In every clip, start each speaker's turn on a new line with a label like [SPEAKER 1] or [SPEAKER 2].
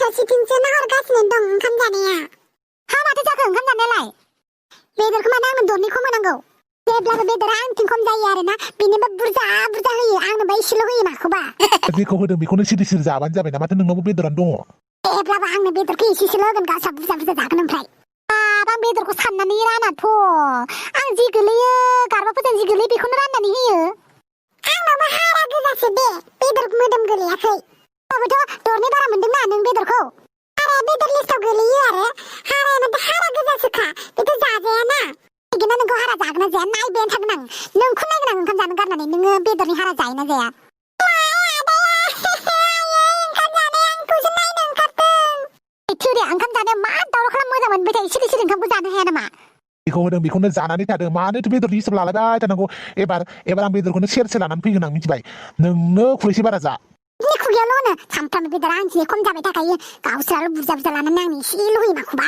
[SPEAKER 1] फारसेथिंसो नाहरगासिनो दं ओंखाम जानाया। हा माथो जाखो ओंखाम जानायालाय? बेदरखौ माने आंनो दरनै खम होनांगौ। जेब्लाबो बेदरा आंथिं खम जायो आरोना बेनोबा बुरजा बुरजा होयो आंनोबा एसेल' होयो माखौबा।
[SPEAKER 2] जेखौ होदों बेखौनो सिरि सिरि जाबानो जाबाय ना माथो नोंनावबो बेदरानो दङ।
[SPEAKER 1] जेब्लाबो आंनो बेदरखौ एसेल' होगोन गावस्रा बुरजा बुरजा जागोन ओमफ्राय। आं बेदरखौ साननानै रानाथ' आं जि गोलैयो गारबाफोरजों जि गोलैयो बेखौनो राननानै होयो। आंनावबो हारा गोजासो दे बेदर मोदोम गोलैयाखै। होमबाबोथ' दरनै बारा मोनदोंना नों बेदरखौ। हाराया बेदर लिस्टाव गोलैयो आरो हाराया माथो हारा गोजासोखा बेथ' जाजायाना। बिदिनो नोंखौ हारा जागोन ना जाया नायबायानो थागोन आं। नोंखौ नायगोन आं ओंखाम जानो गारनानै नोङो बेदरनि हारा जायोना जाया। ओंखाम जानायाव मा दावराव खालाम मोजां मोनबाय थायो सिरि सिरि ओंखामखौ जानो हाया नामा?
[SPEAKER 2] बेखौ होदों बेखौनो जानानै थादों मानोथो बेदरनि हिसाब लालायबाय थानांगौ। एबार आं बेदरखौनो सेरसे लानानै फैगोन आं मिथिबाय। नोंनो खुरैसे बारा जा। नि
[SPEAKER 1] खुगायावल' होनो सानफ्रामबो बेदरा आंथिं खम जाबाय थाखायो गावस्राल' बुरजा बुरजा लानानै आंनो एसेल' होयो माखौबा।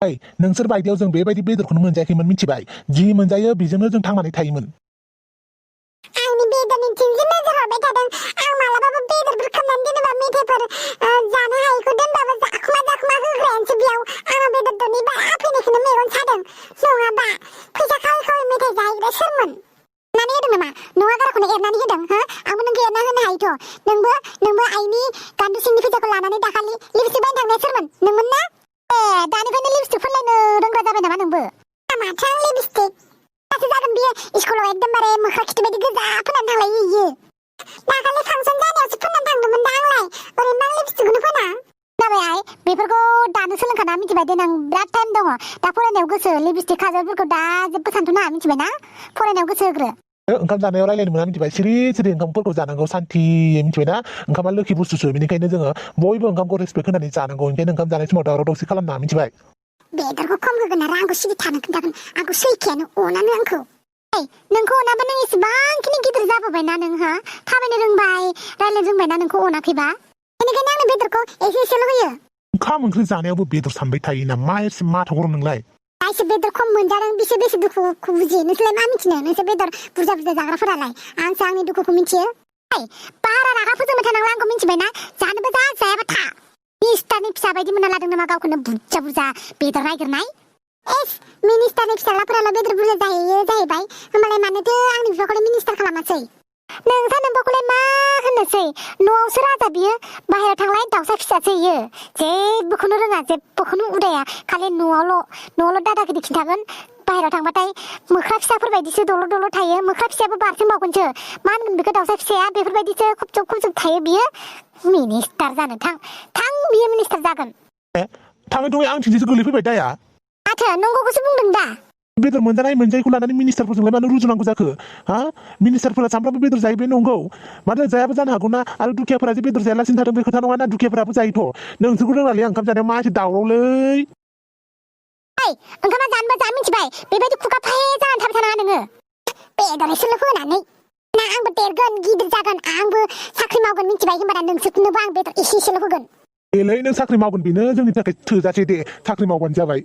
[SPEAKER 2] ओइ नोंसोर बायदियाव जों बेबायदि बेदरखौनो मोनजायाखैमोन मिथिबाय। जि मोनजायो बेजोंनो जों थांनानै थायोमोन।
[SPEAKER 1] आंनि बेदरनिथिंसो नोजोर हरबाय थादों। आं मालाबाबो बेदरफोर खालामनानै दोनोबा मेथाइफोर जानो हायैखौ दोनबाबो जाखुमा होग्रायानोसो बेयाव आंहा बेदर दरनै बारा फैनायखौनो मेगन सादों। नङाबा फैसा खावै खावै मेथाइ जाहैग्रा सोरमोन? एरनानै होदों नामा? नङा गाराखौनो एरनानै होदों हो? आंबो नोंखौ एरना होनो हायोथ'। नोंबो आइनि गान्दु सिंनि फैसाखौ लानानै दाखालि लिपस्टिक बायनो थांनाया सोरमोन? नोंमोन ना? दानिफ्रायनो लिपस्टिक फोनलायनो रोंग्रा जाबाय नामा नोंबो? माथो आं लिपस्टिक दासो जागोन बियो स्कुलाव एकदमबारे मोख्रा खिथु बायदि गोजा फोननानै थांलायो इयो। दाखालि फांसन जानायावसो फोननानै थांदोंमोन दा आंलाय ओरैनो आं लिपस्टिकखौनो फोना। जाबाय आइ बेफोरखौ दानो सोलोंखाना मिथिबाय देनां बिराद टाइम दङ। दा फरायनायाव गोसो लिपस्टिक खाजलफोरखौ दा जेबो सानथ'नाङा मिथिबाय ना? फरायनायाव गोसो होग्रो।
[SPEAKER 2] ओंखाम जानायाव रायलायनो मोना मिथिबाय। सिरि सिरि ओंखामफोरखौ जानांगौ सान्थियै मिथिबायना? ओंखामा लोखि बुस्थुसो बेनिखायनो जोङो बयबो ओंखामखौ रेसपेक्ट होनानै जानांगौ। ओंखायनो ओंखाम जानाय समाव दावराव दावसि खालामनाङा मिथिबाय?
[SPEAKER 1] बेदरखौ खम होगोन आरो आंखौ सिरि थानो खोन्थागोन। आंखौ सैखायानो अनानो आंखौ। नोंखौ अनाबा नों एसेबांखिनि गिदिर जाबोबायना नोंहा थाबायनो रोंबाय रायलायनो रोंबायना नोंखौ अनाखैबा बेनिखायनो आंनो बेदरखौ एसेल' होयो।
[SPEAKER 2] ओंखाम ओंख्रि जानायावबो बेदर सानबाय थायो ना मा एसे माथा गरम नोंलाय?
[SPEAKER 1] जायसो बेदर खम मोनजादों बिसोर बेसे दुखुखौ बुजियो। नोंसोरलाय मा मिथिनो? नोंसोर बेदर बुरजा बुरजा जाग्राफोरालाय आंसो आंनि दुखुखौ मिथियो। बारा रागा फोजोंबाय थानांला आंखौ मिथिबायना? जानोबो जा जायाबा था। मिनिस्टारनि फिसा बायदि मोनना लादों नामा गावखौनो बुरजा बुरजा बेदर नागिरनाय? एस मिनिस्टारनि फिसालाफोराल' बेदर बुरजा जाहैयो जाहैबाय। होमबालाय मानोथो आंनि बिफाखौलाय मिनिस्टार खालामासै? नोंसा नोम्फाखौलाय मा होननोसै? न'आवसो राजा बियो बाहेरायाव थांलाय दाउसा फिसासो इयो। जेबोखौनो रोङा जेबोखौनो उदाया खालि न'आवल' दादागिरि खिन्थागोन। बाहेरायाव थांबाथाय मोख्रा फिसाफोर बायदिसो दलर थायो। मोख्रा फिसायाबो बारथिं बावगोनसो मा होनगोन बेखौ दाउसा फिसाया बेफोरबायदिसो खबजब थायो बियो। मिनिस्टार जानो थां बियो मिनिस्टार जागोन।
[SPEAKER 2] थाङै थुङै आंथिंसो गोलैफैबाय दाया।
[SPEAKER 1] माथो नंगौखौसो बुंदों दा।
[SPEAKER 2] बेदर मोनजानाय मोनजायैखौ लानानै मिनिस्टारफोरजोंलाय मानो रुजुनांगौ जाखो? हा मिनिस्टारफोरा सानफ्रामबो बेदर जायो बे नंगौ। माथो जायाबो जानो हागौना। आरो दुखियाफोरा जे बेदर जायालासिनो थादों बे खोथा नङाना। दुखियाफोराबो जायोथ'। नोंसोरखौ रोङालै ओंखाम जानायाव मा एसे दावरावलै। ओंखामा
[SPEAKER 1] जानोबा जा मिथिबाय बेबायदि खुगा फाहे जानानै थाबाय थानाङा नोङो। बेदर एसेल' होनानै ना आंबो देरगोन गिदिर जागोन आंबो साख्रि मावगोन मिथिबाय। होनबाना नोंसोरनोबो आं बेदर एसेल' होगोन।
[SPEAKER 2] देलै नों साख्रि मावगोन बेनो जोंनि थाखाय थोजासे दे साख्रि मावबानो जाबाय।